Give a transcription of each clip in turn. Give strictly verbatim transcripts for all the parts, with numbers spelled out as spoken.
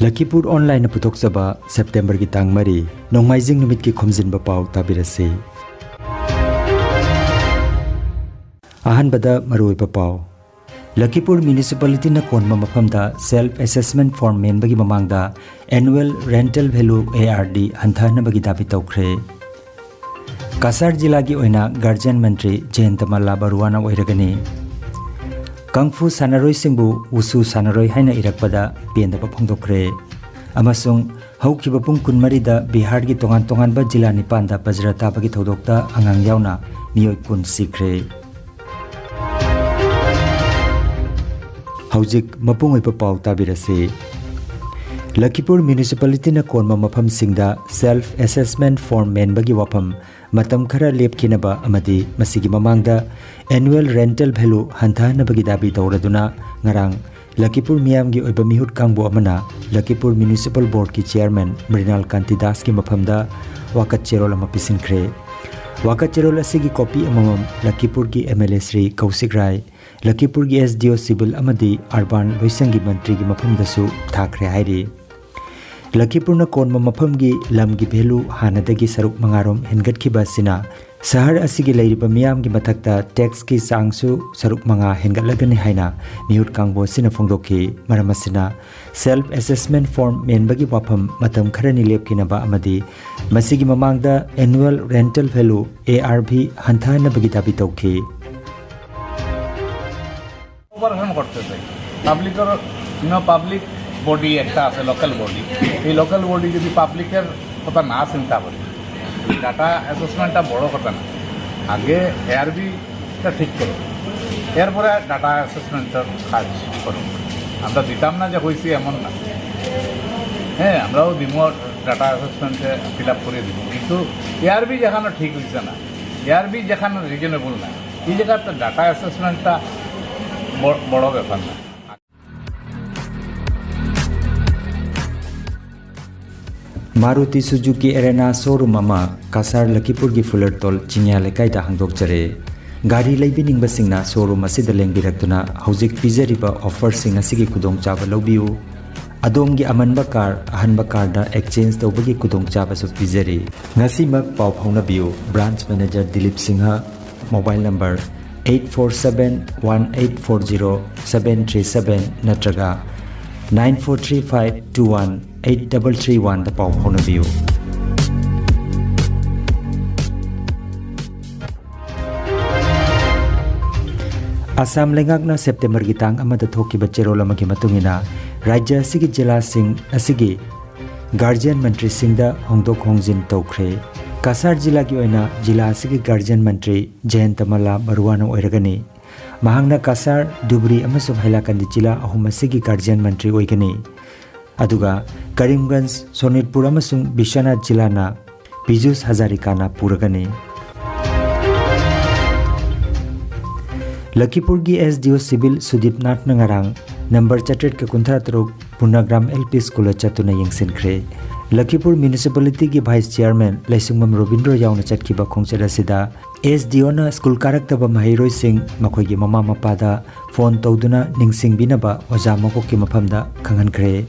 ꯂꯈꯤꯄꯨꯔ ꯑꯣꯟꯂꯥꯏꯟꯅ ꯄꯨꯊꯣꯛꯆꯕ ꯁꯦꯞꯇꯦꯝꯕꯔꯒꯤ ꯇꯥꯡ ꯃꯔꯤ, ꯅꯣꯡꯃꯥꯏꯖꯤꯡ ꯅꯨꯃꯤꯠꯀꯤ ꯈꯣꯝꯖꯤꯟꯕ ꯄꯥꯎ ꯇꯥꯕꯤꯔꯁꯤ꯫ ꯑꯍꯥꯟꯕꯗ ꯃꯔꯨꯑꯣꯏꯕ ꯄꯥꯎ꯫ ꯂꯈꯤꯄꯨꯔ ꯃ꯭ꯌꯨꯅꯤꯁꯤꯄꯥꯂꯤꯇꯤꯅ ꯀꯣꯟꯕ ꯃꯐꯝꯗ ꯁꯦꯜꯐ ꯑꯦꯁꯦꯁꯃꯦꯟ ꯐꯣꯔꯝ ꯃꯦꯟꯕꯒꯤ ꯃꯃꯥꯡꯗ annual rental value, ARV, ꯍꯟꯊꯍꯟꯅꯕꯒꯤ ꯗꯥꯕꯤ ꯇꯧꯈ꯭ꯔꯦ꯫ ꯀꯁꯥꯔ ꯖꯤꯂꯥꯒꯤ ꯑꯣꯏꯅ ꯒꯥꯔꯖꯤꯌꯟ ꯃꯟꯇ꯭ꯔꯤ ꯖꯌꯟꯇ ꯃꯜꯂꯥ ꯕꯔꯨꯋꯥꯅ ꯑꯣꯏꯔꯒꯅꯤ꯫ ꯀꯪꯐꯨ ꯁꯥꯟꯅꯔꯣꯏꯁꯤꯡꯕꯨ ꯋꯨꯁꯨ ꯁꯥꯟꯅꯔꯣꯏ ꯍꯥꯏꯅ ꯏꯔꯛꯄꯗ ꯄꯦꯟꯗꯕ ꯐꯣꯡꯗꯣꯛꯈ꯭ꯔꯦ꯫ ꯑꯃꯁꯨꯡ ꯍꯧꯈꯤꯕ ꯄꯨꯡ ꯀꯨꯟꯃꯔꯤꯗ ꯕꯤꯍꯥꯔꯒꯤ ꯇꯣꯉꯥꯟ ꯇꯣꯉꯥꯟꯕ ꯖꯤꯂꯥ ꯅꯤꯄꯥꯟꯗ ꯕꯖ꯭ꯔ ꯇꯥꯕꯒꯤ ꯊꯧꯗꯣꯛꯇ ꯑꯉꯥꯡ ꯌꯥꯎꯅ ꯃꯤꯑꯣꯏ ꯀꯨꯟ ꯁꯤꯈ꯭ꯔꯦ꯫ ꯍꯧꯖꯤꯛ ꯃꯄꯨꯡ ꯑꯣꯏꯕ ꯄꯥꯎ ꯇꯥꯕꯤꯔꯁꯤ꯫ ꯂꯈꯤꯄꯨꯔ ꯃ꯭ꯌꯨꯅꯤꯁꯤꯄꯥꯂꯤꯇꯤꯅ ꯀꯣꯟꯕ ꯃꯐꯝꯁꯤꯡꯗ ꯁꯦꯜꯐ ꯑꯦꯁꯦꯁꯃꯦꯟ ꯐꯣꯔꯝ ꯃꯦꯟꯕꯒꯤ ꯋꯥꯐꯝ ꯃꯇꯝ ꯈꯔ ꯂꯦꯞꯈꯤꯅꯕ ꯑꯃꯗꯤ ꯃꯁꯤꯒꯤ ꯃꯃꯥꯡꯗ annual rental value ꯍꯟꯊꯍꯟꯅꯕꯒꯤ ꯗꯥꯕꯤ ꯇꯧꯔꯗꯨꯅ ꯉꯔꯥꯡ ꯂꯈꯤꯄꯨꯔ ꯃꯤꯌꯥꯝꯒꯤ ꯑꯣꯏꯕ ꯃꯤꯍꯨꯠ ꯀꯥꯡꯕꯨ ꯑꯃꯅ ꯂꯈꯤꯄꯨꯔ ꯃ꯭ꯌꯨꯅꯤꯁꯤꯄꯥꯜ ꯕꯣꯔꯗꯀꯤ ꯆꯤꯌꯔꯃꯦꯟ ꯃ꯭ꯔꯤꯅꯥꯜ ꯀꯥꯟꯇꯤ ꯗꯥꯁꯀꯤ ꯃꯐꯝꯗ ꯋꯥꯀꯠ ꯆꯦꯔꯣꯜ ꯑꯃ ꯄꯤꯁꯤꯟꯈ꯭ꯔꯦ꯫ ꯋꯥꯀꯠ ꯆꯦꯔꯣꯜ ꯑꯁꯤꯒꯤ ꯀꯣꯄꯤ ꯑꯃꯃꯝ ꯂꯈꯤꯄꯨꯔꯒꯤ MLA ꯁ꯭ꯔꯤ ꯀꯧꯁꯤꯛ ꯔꯥꯏ, ꯂꯈꯤꯄꯨꯔꯒꯤ SDO ꯁꯤꯚꯤꯜ ꯑꯃꯗꯤ ꯑꯔꯕꯥꯟ ꯂꯣꯏꯁꯪꯒꯤ ꯃꯟꯇ꯭ꯔꯤꯒꯤ ꯃꯐꯝꯗꯁꯨ ꯊꯥꯈ꯭ꯔꯦ ꯍꯥꯏꯔꯤ꯫ ꯂꯈꯤꯄꯨꯔꯅ ꯀꯣꯟꯕ ꯃꯐꯝꯒꯤ ꯂꯝꯒꯤ value ꯍꯥꯟꯅꯗꯒꯤ ꯁꯔꯨꯛ ꯃꯉꯥꯔꯣꯝ ꯍꯦꯟꯒꯠꯈꯤꯕ ꯑꯁꯤꯅ ꯁꯍꯔ ꯑꯁꯤꯒꯤ ꯂꯩꯔꯤꯕ ꯃꯤꯌꯥꯝꯒꯤ ꯃꯊꯛꯇ taxꯀꯤ ꯆꯥꯡꯁꯨ ꯁꯔꯨꯛ ꯃꯉꯥ ꯍꯦꯟꯒꯠꯂꯒꯅꯤ ꯍꯥꯏꯅ ꯃꯤꯍꯨꯠ ꯀꯥꯡꯕꯨ ꯑꯁꯤꯅ ꯐꯣꯡꯗꯣꯛꯈꯤ꯫ ꯃꯔꯝ ꯑꯁꯤꯅ self assessment form ꯃꯦꯟꯕꯒꯤ ꯋꯥꯐꯝ ꯃꯇꯝ ꯈꯔꯅꯤ ꯂꯦꯞꯈꯤꯅꯕ ꯑꯃꯗꯤ ꯃꯁꯤꯒꯤ ꯃꯃꯥꯡꯗ annual rental value, ARV, ꯍꯟꯊꯍꯟꯅꯕꯒꯤ ꯗꯥꯕꯤ ꯇꯧꯈꯤ꯫ অপাৰেশ্যন কৰিছে। পাব্লিকৰ, ইউনো, পাব্লিক বডি একটা আছে, লোকেল বডি। এই লোকেল বডি যদি পাব্লিকৰ কথা না চিন্তা কৰে, ডাটা এছেচমেণ্টটা বড় কথা না, আগে এআৰবিটা ঠিক করো, এরপরে ডাটা এছেচমেণ্টৰ কাজ করো। আমরা দিতাম না যে হয়েছে এমন না, হ্যাঁ, আমরাও দিব, ডাটা এছেচমেণ্টে ফিল আপ করে দিব, কিন্তু এআৰবি যেখানে ঠিক হয়েছে না, এআৰবি যেখানে রিজনেবল না, এই জায়গাতে ডাটা এছেচমেণ্টটা বড় ব্যাপার না। ꯃꯥꯔꯨꯇꯤ ꯁꯨꯖꯨꯀꯤ ꯑꯦꯔꯦꯅꯥ ꯁꯣꯔꯨꯝ ꯑꯃ ꯀꯁꯥꯔ ꯂꯈꯤꯄꯨꯔꯒꯤ ꯐꯨꯂꯔꯇꯣꯜ ꯆꯤꯡꯌꯥ ꯂꯩꯀꯥꯏꯗ ꯍꯥꯡꯗꯣꯛꯆꯔꯦ꯫ ꯒꯥꯔꯤ ꯂꯩꯕꯤꯅꯤꯡꯕꯁꯤꯡꯅ ꯁꯣꯔꯨꯝ ꯑꯁꯤꯗ ꯂꯦꯡꯕꯤꯔꯛꯇꯨꯅ ꯍꯧꯖꯤꯛ ꯄꯤꯖꯔꯤꯕ ꯑꯣꯐꯔꯁꯤꯡ ꯑꯁꯤꯒꯤ ꯈꯨꯗꯣꯡꯆꯥꯕ ꯂꯧꯕꯤꯌꯨ꯫ ꯑꯗꯣꯝꯒꯤ ꯑꯃꯟꯕ ꯀꯥꯔ ꯑꯍꯟꯕ ꯀꯥꯔꯗ exchange ꯇꯧꯕꯒꯤ ꯈꯨꯗꯣꯡꯆꯥꯕꯁꯨ ꯄꯤꯖꯔꯤ꯫ ꯉꯁꯤꯃꯛ ꯄꯥꯎ ꯐꯥꯎꯅꯕꯤꯌꯨ꯫ Branch Manager Dilip Singh, mobile number eight four seven one eight four zero seven three seven ꯅꯠꯇ꯭ꯔꯒ nine four three five two one eight double three oneꯗ ꯄꯥꯎ ꯐꯥꯎꯅꯕꯤꯌꯨ꯫ ꯑꯁꯥꯝ ꯂꯩꯉꯥꯛꯅ ꯁꯦꯞꯇꯦꯝꯕꯔꯒꯤ ꯇꯥꯡ ꯑꯃꯗ ꯊꯣꯛꯈꯤꯕ ꯆꯦꯔꯣꯜ ꯑꯃꯒꯤ ꯃꯇꯨꯡ ꯏꯟꯅ, ꯔꯥꯖ꯭ꯌ ꯑꯁꯤꯒꯤ ꯖꯤꯂꯥꯁꯤꯡ ꯑꯁꯤꯒꯤ ꯒꯥꯔꯖꯤꯌꯟ ꯃꯟꯇ꯭ꯔꯤꯁꯤꯡꯗ ꯍꯣꯡꯗꯣꯛ ꯍꯣꯡꯖꯤꯟ ꯇꯧꯈ꯭ꯔꯦ꯫ ꯀꯁꯥꯔ ꯖꯤꯂꯥꯒꯤ ꯑꯣꯏꯅ ꯖꯤꯂꯥ ꯑꯁꯤꯒꯤ ꯒꯥꯔꯖꯤꯌꯟ ꯃꯟꯇ꯭ꯔꯤ ꯖꯌꯟꯇ ꯃꯂꯥ ꯕꯔꯨꯋꯥꯅ ꯑꯣꯏꯔꯒꯅꯤ꯫ ꯃꯍꯥꯛꯅ ꯀꯁꯥꯔ, ꯙꯨꯕ꯭ꯔꯤ ꯑꯃꯁꯨꯡ ꯍꯥꯏꯂꯥꯀꯟꯗꯤ ꯖꯤꯂꯥ ꯑꯍꯨꯝ ꯑꯁꯤꯒꯤ ꯒꯥꯔꯖꯤꯌꯟ ꯃꯟꯇ꯭ꯔꯤ ꯑꯣꯏꯒꯅꯤ꯫ ꯑꯗꯨꯒ ꯀꯔꯤꯝꯒꯟꯖ, ꯁꯣꯅꯤꯠꯄꯨꯔ ꯑꯃꯁꯨꯡ Vishwanath ꯖꯤꯂꯥꯅ ꯄꯤꯖꯨꯁ ꯍꯖꯥꯔꯤꯀꯥꯅ ꯄꯨꯔꯒꯅꯤ꯫ ꯂꯈꯤꯄꯨꯔꯒꯤ S D O civil ꯁꯨꯗꯤꯞ ꯅꯥꯊꯅ ꯉꯔꯥꯡ ꯅꯝꯕꯔ ꯆꯥꯇ꯭ꯔꯦꯠꯀ ꯀꯨꯟꯊ꯭ꯔꯥ ꯇꯔꯨꯛ ꯄꯨꯅꯥꯒ꯭ꯔꯥꯝ L P Schoolꯗ ꯆꯠꯇꯨꯅ ꯌꯦꯡꯁꯤꯟꯈ꯭ꯔꯦ꯫ ꯂꯈꯤꯄꯨꯔ Municipalityꯒꯤ Vice Chairman ꯂꯩꯁꯤꯡꯕꯝ ꯔꯣꯕꯤꯟꯗ꯭ꯔꯣ ꯌꯥꯎꯅ ꯆꯠꯈꯤꯕ ꯈꯣꯡꯆꯠ ꯑꯁꯤꯗ S D Oꯅ ꯁ꯭ꯀꯨꯜ ꯀꯥꯔꯛꯇꯕ ꯃꯍꯩꯔꯣꯏꯁꯤꯡ, ꯃꯈꯣꯏꯒꯤ ꯃꯃꯥ ꯃꯄꯥꯗ ꯐꯣꯟ ꯇꯧꯗꯨꯅ ꯅꯤꯡꯁꯤꯡꯕꯤꯅꯕ ꯑꯣꯖꯥ ꯃꯀꯣꯛꯀꯤ ꯃꯐꯝꯗ ꯈꯪꯍꯟꯈ꯭ꯔꯦ꯫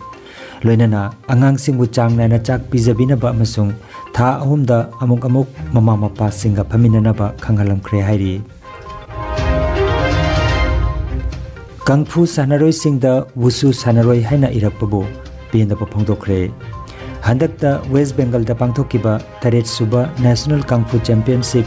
ꯂꯣꯏꯅꯅ ꯑꯉꯥꯡꯁꯤꯡꯕꯨ ꯆꯥꯡ ꯅꯥꯏꯅ ꯆꯥꯛ ꯄꯤꯖꯕꯤꯅꯕ ꯑꯃꯁꯨꯡ ꯊꯥ ꯑꯍꯨꯝꯗ ꯑꯃꯨꯛ ꯑꯃꯨꯛ ꯃꯃꯥ ꯃꯄꯥꯁꯤꯡꯒ ꯐꯝꯃꯤꯟꯅꯅꯕ ꯈꯪꯍꯜꯂꯝꯈ꯭ꯔꯦ ꯍꯥꯏꯔꯤ꯫ ꯀꯪꯐꯨ ꯁꯥꯟꯅꯔꯣꯏꯁꯤꯡꯗ ꯋꯨꯁꯨ ꯁꯥꯟꯅꯔꯣꯏ ꯍꯥꯏꯅ ꯏꯔꯛꯄꯕꯨ ꯄꯦꯟꯗꯕ ꯐꯣꯡꯗꯣꯛꯈ꯭ꯔꯦ꯫ ꯍꯟꯗꯛꯇ ꯋꯦꯁ ꯕꯦꯡꯒꯜꯗ ꯄꯥꯡꯊꯣꯛꯈꯤꯕ ꯇꯔꯦꯠ ꯁꯨꯕ National Kung Fu Championship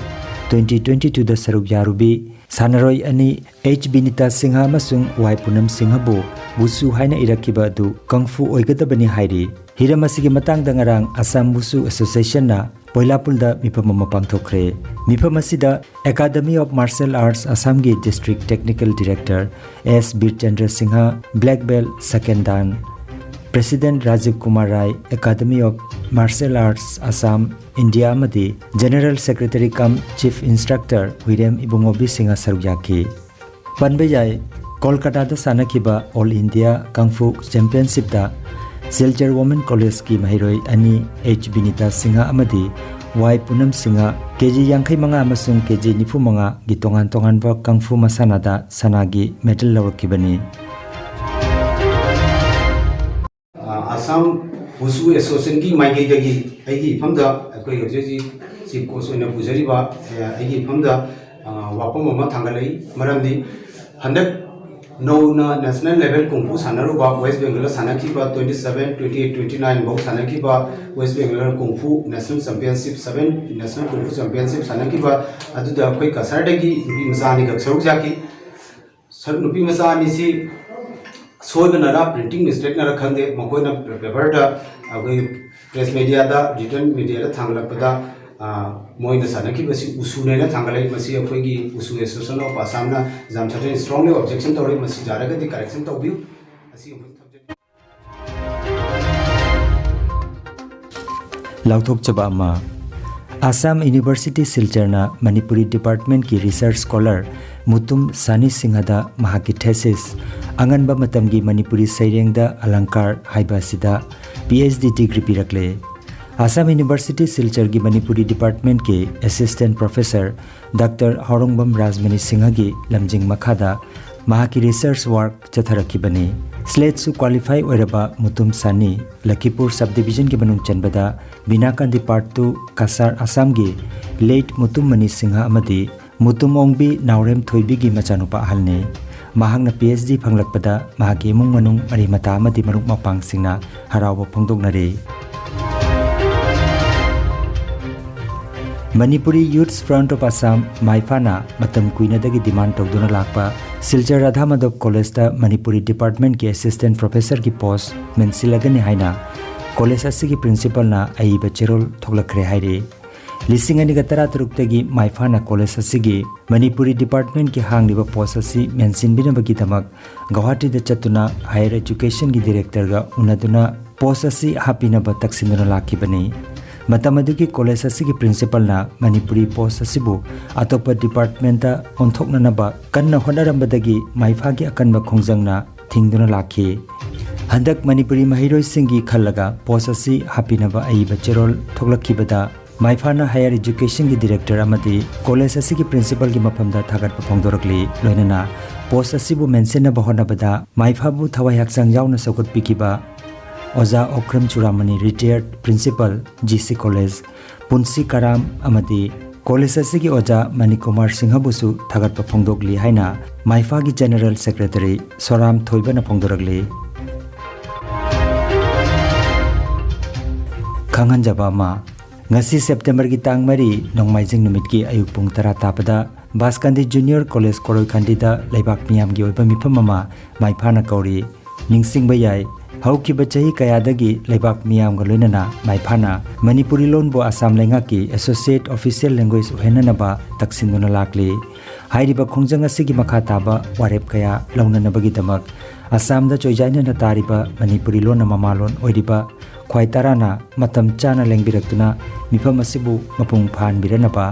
twenty twenty twoꯗ ꯁꯔꯨꯛ ꯌꯥꯔꯨꯕꯤ ꯁꯥꯟꯅꯔꯣꯏ ꯑꯅꯤ H ꯕꯤꯅꯤꯇꯥ ꯁꯤꯡꯍ ꯑꯃꯁꯨꯡ Y ꯄꯨꯅꯝ ꯁꯤꯡꯍꯕꯨ ꯋꯨꯁꯨ ꯍꯥꯏꯅ ꯏꯔꯛꯈꯤꯕ ꯑꯗꯨ ꯀꯪꯐꯨ ꯑꯣꯏꯒꯗꯕꯅꯤ ꯍꯥꯏꯔꯤ꯫ ꯍꯤꯔꯝ ꯑꯁꯤꯒꯤ ꯃꯇꯥꯡꯗ ꯉꯔꯥꯡ Assam Wushu Associationꯅ ꯄꯣꯏꯂꯥꯄꯨꯜꯗ ꯃꯤꯐꯝ ꯑꯃ ꯄꯥꯡꯊꯣꯛꯈ꯭ꯔꯦ꯫ ꯃꯤꯐꯝ ꯑꯁꯤꯗ Academy of Martial Arts Assamꯒꯤ District Technical Director S ꯕꯤꯔꯆꯟꯗ꯭ꯔ Singh, Black Belt Second Dan, President Rajiv Kumar Rai, Academy of Martial Arts Assam, India ꯑꯃꯗꯤ General Secretary cum Chief Instructor ꯍꯨꯏꯔꯦꯝ ꯏꯕꯨꯡꯉꯣꯕꯤ Singh ꯁꯔꯨꯛ ꯌꯥꯈꯤ꯫ ꯄꯟꯕ ꯌꯥꯏ, ꯀꯣꯜꯀꯇꯥꯗ ꯁꯥꯟꯅꯈꯤꯕ All India Kung Fu Championshipꯇ Silchar Women Collegeꯀꯤ ꯃꯍꯩꯔꯣꯏ ꯑꯅꯤ H Binita Singh ꯑꯃꯗꯤ Y ꯄꯨꯅꯝ Singh KG ꯌꯥꯡꯈꯩ ꯃꯉꯥ ꯑꯃꯁꯨꯡ KG ꯅꯤꯐꯨ ꯃꯉꯥꯒꯤ ꯇꯣꯉꯥꯟ ꯇꯣꯉꯥꯟꯕ ꯀꯪꯐꯨ ꯃꯁꯥꯟꯅꯗ ꯁꯅꯥꯒꯤ medal ꯂꯧꯔꯛꯈꯤꯕꯅꯤ꯫ ꯑꯁꯥꯝ ꯋꯨꯁꯨ ꯑꯦꯁꯣꯁꯤꯌꯦꯁꯟꯒꯤ ꯃꯥꯏꯀꯩꯗꯒꯤ ꯑꯩꯒꯤ ꯏꯐꯝꯗ, ꯑꯩꯈꯣꯏ ꯍꯧꯖꯤꯛ ꯍꯧꯖꯤꯛ ꯆꯤꯐ ꯀꯣꯆ ꯑꯣꯏꯅ ꯄꯨꯖꯔꯤꯕ, ꯑꯦ, ꯑꯩꯒꯤ ꯏꯐꯝꯗ, ꯑ, ꯋꯥꯐꯝ ꯑꯃ ꯊꯥꯡꯒꯠꯂꯛꯏ꯫ ꯃꯔꯝꯗꯤ ꯍꯟꯗꯛ ꯅꯧꯅ ꯅꯦꯁꯅꯦꯜ ꯂꯦꯚꯦꯜ ꯀꯨꯡꯐꯨ ꯁꯥꯟꯅꯔꯨꯕ ꯋꯦꯁ ꯕꯦꯡꯒꯜꯗ ꯁꯥꯟꯅꯈꯤꯕ, twenty seven, twenty eight, twenty nine ꯐꯥꯎ ꯁꯥꯟꯅꯈꯤꯕ West Bengal kung fu national championship, seven national kung fu championship ꯁꯥꯟꯅꯈꯤꯕ ꯑꯗꯨꯗ ꯑꯩꯈꯣꯏ ꯀꯁꯥꯔꯗꯒꯤ ꯅꯨꯄꯤ ꯃꯆꯥ ꯑꯅꯤꯈꯛ ꯁꯔꯨꯛ ꯌꯥꯈꯤ꯫ ꯁꯔꯨꯛ, ꯅꯨꯄꯤ ꯃꯆꯥ ꯑꯅꯤꯁꯤ ꯁꯣꯏꯕꯅꯔ ꯄ꯭ꯔꯤꯟꯇꯤꯡ ꯃꯤꯁꯇꯦꯛꯅꯔ ꯈꯪꯗꯦ, ꯃꯈꯣꯏꯅ ꯄꯦꯄꯔꯗ, ꯑꯩꯈꯣꯏ ꯄ꯭ꯔꯦꯁ ꯃꯦꯗꯤꯌꯥꯗ, ꯔꯤꯇꯟ ꯃꯦꯗꯤꯌꯥꯗ ꯊꯥꯡꯒꯠꯂꯛꯄꯗ, ꯑ, ꯃꯣꯏꯅ ꯁꯥꯟꯅꯈꯤꯕꯁꯤ ꯎꯁꯨꯅꯦꯅ ꯊꯥꯡꯒꯠꯂꯛꯏ꯫ ꯃꯁꯤ ꯑꯩꯈꯣꯏꯒꯤ ꯎꯁꯨ ꯑꯦꯁꯣꯁꯤꯌꯦꯁꯟ ꯑꯣꯐ ꯑꯁꯥꯝꯅ ꯌꯥꯝ ꯁꯥꯊꯤꯅ ꯏꯁꯇ꯭ꯔꯣꯡꯂꯤ ꯑꯣꯕꯖꯦꯛꯁꯟ ꯇꯧꯔꯤ꯫ ꯃꯁꯤ ꯌꯥꯔꯒꯗꯤ ꯀꯔꯦꯛꯁꯟ ꯇꯧꯕꯤꯌꯨ꯫ ꯑꯁꯤ ꯑꯃꯨꯛ ꯊꯝꯖꯒꯦ꯫ ꯂꯥꯎꯊꯣꯛꯆꯕ ꯑꯃ, ꯑꯁꯥꯝ ꯌꯨꯅꯤꯚꯔꯁꯤꯇꯤ ꯁꯤꯜꯆꯔꯅ ꯃꯅꯤꯄꯨꯔꯤ ꯗꯤꯄꯥꯔꯠꯃꯦꯟꯠꯀꯤ ꯔꯤꯁꯔꯆ ꯁ꯭ꯀꯣꯂꯔ ꯃꯨꯇꯨꯝ ꯁꯥꯅꯤ ꯁꯤꯡꯍꯗ ꯃꯍꯥꯛꯀꯤ ꯊꯦꯁꯤꯁ ꯑꯉꯟꯕ ꯃꯇꯝꯒꯤ ꯃꯅꯤꯄꯨꯔꯤ ꯁꯩꯔꯦꯡꯗ ꯑꯂꯪꯀꯥꯔ ꯍꯥꯏꯕ ꯑꯁꯤꯗ ꯄꯤ ꯑꯩꯆ ꯗꯤ ꯗꯤꯒ꯭ꯔꯤ ꯄꯤꯔꯛꯂꯦ꯫ ꯑꯁꯥꯝ ꯌꯨꯅꯤꯚꯔꯁꯤꯇꯤ ꯁꯤꯜꯆꯔꯒꯤ ꯃꯅꯤꯄꯨꯔꯤ ꯗꯤꯄꯥꯔꯠꯃꯦꯟꯠꯀꯤ assistant professor doctor Haorongbam Rajmani ꯁꯤꯡꯍꯒꯤ ꯂꯝꯖꯤꯡ ꯃꯈꯥꯗ ꯃꯍꯥꯛꯀꯤ ꯔꯤꯁꯔꯆ ꯋꯥꯔꯛ ꯆꯠꯊꯔꯛꯈꯤꯕꯅꯤ꯫ ꯁ꯭ꯂꯦꯠꯁꯨ ꯀ꯭ꯋꯥꯂꯤꯐꯥꯏ ꯑꯣꯏꯔꯕ ꯃꯨꯇꯨꯝ ꯁꯥꯅꯤ, ꯂꯈꯤꯄꯨꯔ ꯁꯕ ꯗꯤꯕꯤꯖꯟꯒꯤ ꯃꯅꯨꯡ ꯆꯟꯕꯗ ꯕꯤꯅꯥꯀꯥꯟꯗꯤ ꯄꯥꯔꯠ ꯇꯨ, ꯀꯁꯥꯔ, ꯑꯁꯥꯝꯒꯤ ꯂꯦꯠ ꯃꯨꯇꯨꯝ ꯃꯅꯤ ꯁꯤꯡꯍ ꯑꯃꯗꯤ ꯃꯨꯇꯨꯝ ꯑꯣꯡꯕꯤ ꯅꯥꯎꯔꯦꯝ ꯊꯣꯏꯕꯤꯒꯤ ꯃꯆꯥꯅꯨꯄꯥ ꯑꯍꯜꯅꯤ꯫ ꯃꯍꯥꯛꯅ ꯄꯤ ꯑꯩꯆ ꯗꯤ ꯐꯪꯂꯛꯄꯗ ꯃꯍꯥꯛꯀꯤ ꯏꯃꯨꯡ ꯃꯅꯨꯡ, ꯃꯔꯤ ꯃꯇꯥ ꯑꯃꯗꯤ ꯃꯔꯨꯞ ꯃꯄꯥꯡꯁꯤꯡꯅ ꯍꯔꯥꯎꯕ ꯐꯣꯡꯗꯣꯛꯅꯔꯤ꯫ Manipuri youth front of Assam, ꯃꯥꯏꯐꯥꯅ ꯃꯇꯝ ꯀꯨꯏꯅꯗꯒꯤ ꯗꯤꯃꯥꯟ ꯇꯧꯗꯨꯅ ꯂꯥꯛꯄ ꯁꯤꯜꯆꯔ ꯔꯥꯙꯥ ꯃꯥꯙꯕ ꯀꯣꯂꯦꯖꯇ ꯃꯅꯤꯄꯨꯔꯤ ꯗꯤꯄꯥꯔꯠꯃꯦꯟꯠꯀꯤ ꯑꯦꯁꯤꯁꯇꯦꯟꯠ ꯄ꯭ꯔꯣꯐꯦꯁꯔꯒꯤ ꯄꯣꯁꯠ ꯃꯦꯟꯁꯤꯜꯂꯒꯅꯤ ꯍꯥꯏꯅ ꯀꯣꯂꯦꯖ ꯑꯁꯤꯒꯤ ꯄ꯭ꯔꯤꯟꯁꯤꯄꯥꯜꯅ ꯑꯏꯕ ꯆꯦꯔꯣꯜ ꯊꯣꯛꯂꯛꯈ꯭ꯔꯦ ꯍꯥꯏꯔꯤ꯫ ꯂꯤꯁꯤꯡ ꯑꯅꯤꯒ ꯇꯔꯥꯇꯔꯨꯛꯇꯒꯤ ꯃꯥꯏꯐꯥꯅ ꯀꯣꯂꯦꯖ ꯑꯁꯤꯒꯤ ꯃꯅꯤꯄꯨꯔꯤ ꯗꯤꯄꯥꯔꯠꯃꯦꯟꯠꯀꯤ ꯍꯥꯡꯂꯤꯕ ꯄꯣꯁꯠ ꯑꯁꯤ ꯃꯦꯟꯁꯤꯟꯕꯤꯅꯕꯒꯤꯗꯃꯛ ꯒꯧꯍꯥꯇꯤꯗ ꯆꯠꯇꯨꯅ ꯍꯥꯌꯔ ꯑꯦꯖꯨꯀꯦꯁꯟꯒꯤ ꯗꯤꯔꯦꯛꯇꯔꯒ ꯎꯅꯗꯨꯅ ꯄꯣꯁꯠ ꯑꯁꯤ ꯍꯥꯞꯄꯤꯅꯕ ꯇꯛꯁꯤꯟꯗꯨꯅ ꯂꯥꯛꯈꯤꯕꯅꯤ꯫ ꯃꯇꯝ ꯑꯗꯨꯒꯤ ꯀꯣꯂꯦꯖ ꯑꯁꯤꯒꯤ ꯄ꯭ꯔꯤꯟꯁꯤꯄꯥꯜꯅ ꯃꯅꯤꯄꯨꯔꯤ ꯄꯣꯁꯠ ꯑꯁꯤꯕꯨ ꯑꯇꯣꯞꯄ ꯗꯤꯄꯥꯔꯠꯃꯦꯟꯠꯇ ꯑꯣꯟꯊꯣꯛꯅꯅꯕ ꯀꯟꯅ ꯍꯣꯠꯅꯔꯝꯕꯗꯒꯤ ꯃꯥꯏꯐꯥꯒꯤ ꯑꯀꯟꯕ ꯈꯣꯡꯖꯪꯅ ꯊꯤꯡꯗꯨꯅ ꯂꯥꯛꯈꯤ꯫ ꯍꯟꯗꯛ ꯃꯅꯤꯄꯨꯔꯤ ꯃꯍꯩꯔꯣꯏꯁꯤꯡꯒꯤ ꯈꯜꯂꯒ ꯄꯣꯁꯠ ꯑꯁꯤ ꯍꯥꯞꯄꯤꯅꯕ ꯑꯏꯕ ꯆꯦꯔꯣꯜ ꯊꯣꯛꯂꯛꯈꯤꯕꯗ ꯃꯥꯏꯐꯥꯅ ꯍꯥꯌꯔ ꯑꯦꯖꯨꯀꯦꯁꯟꯒꯤ ꯗꯤꯔꯦꯛꯇꯔ ꯑꯃꯗꯤ ꯀꯣꯂꯦꯖ ꯑꯁꯤꯒꯤ ꯄ꯭ꯔꯤꯟꯁꯤꯄꯥꯜꯒꯤ ꯃꯐꯝꯗ ꯊꯥꯒꯠꯄ ꯐꯣꯡꯗꯣꯔꯛꯂꯤ꯫ ꯂꯣꯏꯅꯅ ꯄꯣꯁꯠ ꯑꯁꯤꯕꯨ ꯃꯦꯟꯁꯤꯟꯅꯕ ꯍꯣꯠꯅꯕꯗ ꯃꯥꯏꯐꯥꯕꯨ ꯊꯋꯥꯏ ꯍꯛꯆꯥꯡ ꯌꯥꯎꯅ ꯁꯧꯒꯠꯄꯤꯈꯤꯕ ꯑꯣꯖꯥ Okram ꯆꯨꯔꯥꯃꯅꯤ, retired principal, G C College, ꯄꯨꯟꯁꯤ ꯀꯔꯥꯝ ꯑꯃꯗꯤ ꯀꯣꯂꯦꯖ ꯑꯁꯤꯒꯤ ꯑꯣꯖꯥ ꯃꯅꯤꯀꯨꯃꯥꯔ ꯁꯤꯡꯍꯕꯨꯁꯨ ꯊꯥꯒꯠꯄ ꯐꯣꯡꯗꯣꯛꯂꯤ ꯍꯥꯏꯅ ꯃꯥꯏꯐꯥꯒꯤ General Secretary ꯁꯣꯔꯥꯝ ꯊꯣꯏꯕꯅ ꯐꯣꯡꯗꯣꯔꯛꯂꯤ꯫ ꯈꯪꯍꯟꯖꯕ ꯑꯃ, ꯉꯁꯤ ꯁꯦꯞꯇꯦꯝꯕꯔꯒꯤ ꯇꯥꯡ ꯃꯔꯤ, ꯅꯣꯡꯃꯥꯏꯖꯤꯡ ꯅꯨꯃꯤꯠꯀꯤ ꯑꯌꯨꯛ ꯄꯨꯡ ꯇꯔꯥ ꯇꯥꯕꯗ ꯕꯥꯁꯀꯥꯟꯗꯤ Junior College ꯀꯣꯔꯣꯏꯈꯥꯟꯗꯤꯗ ꯂꯩꯕꯥꯛ ꯃꯤꯌꯥꯝꯒꯤ ꯑꯣꯏꯕ ꯃꯤꯐꯝ ꯑꯃ ꯃꯥꯏꯐꯥꯅ ꯀꯧꯔꯤ꯫ ꯅꯤꯡꯁꯤꯡꯕ ꯌꯥꯏ, ꯍꯧꯈꯤꯕ ꯆꯍꯤ ꯀꯌꯥꯗꯒꯤ ꯂꯩꯕꯥꯛ ꯃꯤꯌꯥꯝꯒ ꯂꯣꯏꯅꯅ ꯃꯥꯏꯐꯥꯅ ꯃꯅꯤꯄꯨꯔꯤ ꯂꯣꯟꯕꯨ ꯑꯁꯥꯝ ꯂꯩꯉꯥꯛꯀꯤ associate official language ꯑꯣꯏꯍꯟꯅꯅꯕ ꯇꯛꯁꯤꯟꯗꯨꯅ ꯂꯥꯛꯂꯤ꯫ ꯍꯥꯏꯔꯤꯕ ꯈꯣꯡꯖꯪ ꯑꯁꯤꯒꯤ ꯃꯈꯥ ꯇꯥꯕ ꯋꯥꯔꯦꯞ ꯀꯌꯥ ꯂꯧꯅꯅꯕꯒꯤꯗꯃꯛ ꯑꯁꯥꯝꯗ ꯆꯣꯏꯖꯥꯏꯅꯅ ꯇꯥꯔꯤꯕ ꯃꯅꯤꯄꯨꯔꯤ ꯂꯣꯟꯅ ꯃꯃꯥꯂꯣꯟ ꯑꯣꯏꯔꯤꯕ ꯈ꯭ꯋꯥꯏ ꯇꯔꯥꯅ ꯃꯇꯝ ꯆꯥꯅ ꯂꯦꯡꯕꯤꯔꯛꯇꯨꯅ ꯃꯤꯐꯝ ꯑꯁꯤꯕꯨ ꯃꯄꯨꯡ ꯐꯥꯍꯟꯕꯤꯔꯅꯕ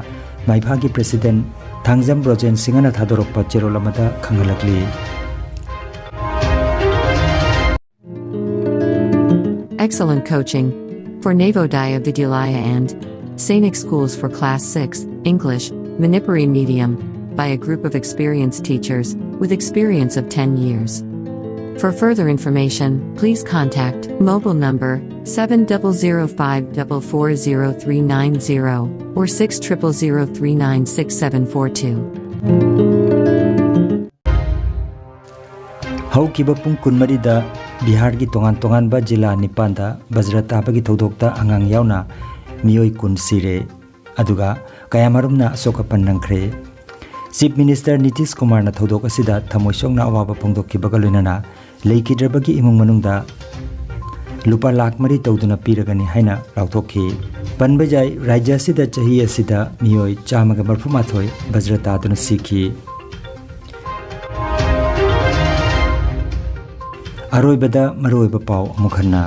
ꯃꯥꯏꯐꯥꯒꯤ President ꯊꯥꯡꯖꯝ ꯕ꯭ꯔꯣꯖꯦꯟ ꯁꯤꯡꯍꯅ ꯊꯥꯗꯣꯔꯛꯄ ꯆꯦꯔꯣꯜ ꯑꯃꯗ ꯈꯪꯍꯜꯂꯛꯂꯤ꯫ Excellent coaching for Navodaya Vidyalaya and Sainik schools for class six, English, Manipuri medium, by a group of experienced teachers with experience of ten years. For further information, please contact mobile number seven double zero five double four zero three nine zero or six triple zero three nine six seven four two. ꯍꯧꯈꯤꯕ ꯄꯨꯡ ꯀꯨꯟꯃꯔꯤꯗ ꯕꯤꯍꯥꯔꯒꯤ ꯇꯣꯉꯥꯟ ꯇꯣꯉꯥꯟꯕ ꯖꯤꯂꯥ ꯅꯤꯄꯥꯟꯗ ꯕꯖ꯭ꯔ ꯇꯥꯕꯒꯤ ꯊꯧꯗꯣꯛꯇ ꯑꯉꯥꯡ ꯌꯥꯎꯅ ꯃꯤꯑꯣꯏ ꯀꯨꯟ ꯁꯤꯔꯦ, ꯑꯗꯨꯒ ꯀꯌꯥꯃꯔꯨꯝꯅ ꯑꯁꯣꯛ ꯑꯄꯟ ꯅꯪꯈ꯭ꯔꯦ꯫ Chief Minister ꯅꯤꯇꯤꯁ ꯀꯨꯃꯥꯔꯅ ꯊꯧꯗꯣꯛ ꯑꯁꯤꯗ ꯊꯃꯣꯏ ꯁꯣꯛꯅ ꯑꯋꯥꯕ ꯐꯣꯡꯗꯣꯛꯈꯤꯕꯒ ꯂꯣꯏꯅꯅ ꯂꯩꯈꯤꯗ꯭ꯔꯕꯒꯤ ꯏꯃꯨꯡ ꯃꯅꯨꯡꯗ ꯂꯨꯄꯥ ꯂꯥꯈ ꯃꯔꯤ ꯇꯧꯗꯨꯅ ꯄꯤꯔꯒꯅꯤ ꯍꯥꯏꯅ ꯂꯥꯎꯊꯣꯛꯈꯤ꯫ ꯄꯟꯕ ꯌꯥꯏ, ꯔꯥꯖ꯭ꯌ ꯑꯁꯤꯗ ꯆꯍꯤ ꯑꯁꯤꯗ ꯃꯤꯑꯣꯏ ꯆꯥꯝꯃꯒ ꯃꯔꯤꯐꯨ ꯃꯥꯊꯣꯏ ꯕꯖ꯭ꯔ ꯇꯥꯗꯨꯅ ꯁꯤꯈꯤ꯫ ꯑꯔꯣꯏꯕꯗ ꯃꯔꯨꯑꯣꯏꯕ ꯄꯥꯎ ꯑꯃꯨꯛ ꯍꯟꯅ꯫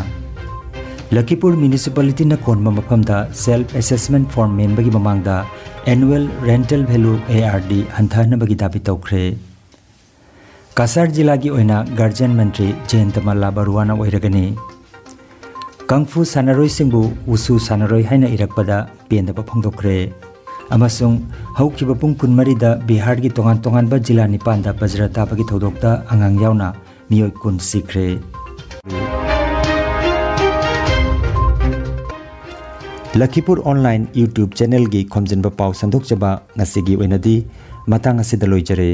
ꯂꯈꯤꯄꯨꯔ Municipalityꯅ ꯀꯣꯟꯕ ꯃꯐꯝꯗ Self Assessment Form ꯃꯦꯟꯕꯒꯤ ꯃꯃꯥꯡꯗ Annual Rental Value, A R D, ꯍꯟꯊꯍꯟꯅꯕꯒꯤ ꯗꯥꯕꯤ ꯇꯧꯈ꯭ꯔꯦ꯫ ꯀꯁꯥꯔ ꯖꯤꯂꯥꯒꯤ ꯑꯣꯏꯅ Guardian ꯃꯟꯇ꯭ꯔꯤ ꯖꯌꯟꯇ ꯃꯜꯂꯥ ꯕꯔꯨꯋꯥꯅ ꯑꯣꯏꯔꯒꯅꯤ꯫ ꯀꯪꯐꯨ ꯁꯥꯟꯅꯔꯣꯏꯁꯤꯡꯕꯨ ꯋꯨꯁꯨ ꯁꯥꯟꯅꯔꯣꯏ ꯍꯥꯏꯅ ꯏꯔꯛꯄꯗ ꯄꯦꯟꯗꯕ ꯐꯣꯡꯗꯣꯛꯈ꯭ꯔꯦ꯫ ꯑꯃꯁꯨꯡ ꯍꯧꯈꯤꯕ ꯄꯨꯡ ꯀꯨꯟꯃꯔꯤꯗ ꯕꯤꯍꯥꯔꯒꯤ ꯇꯣꯉꯥꯟ ꯇꯣꯉꯥꯟꯕ ꯖꯤꯂꯥ ꯅꯤꯄꯥꯟꯗ ꯕꯖ꯭ꯔ ꯇꯥꯕꯒꯤ ꯊꯧꯗꯣꯛꯇ ꯑꯉꯥꯡ ꯌꯥꯎꯅ ꯃꯤꯑꯣꯏ ꯀꯨꯟ ꯁꯤꯈ꯭ꯔꯦ꯫ ꯂꯈꯤꯄꯨꯔ ꯑꯣꯟꯂꯥꯏꯟ YouTube ꯆꯦꯅꯦꯜꯒꯤ ꯈꯣꯝꯖꯤꯟꯕ ꯄꯥꯎ ꯁꯟꯗꯣꯛꯆꯕ ꯉꯁꯤꯒꯤ ꯑꯣꯏꯅꯗꯤ ꯃꯇꯥꯡ ꯑꯁꯤꯗ ꯂꯣꯏꯖꯔꯦ꯫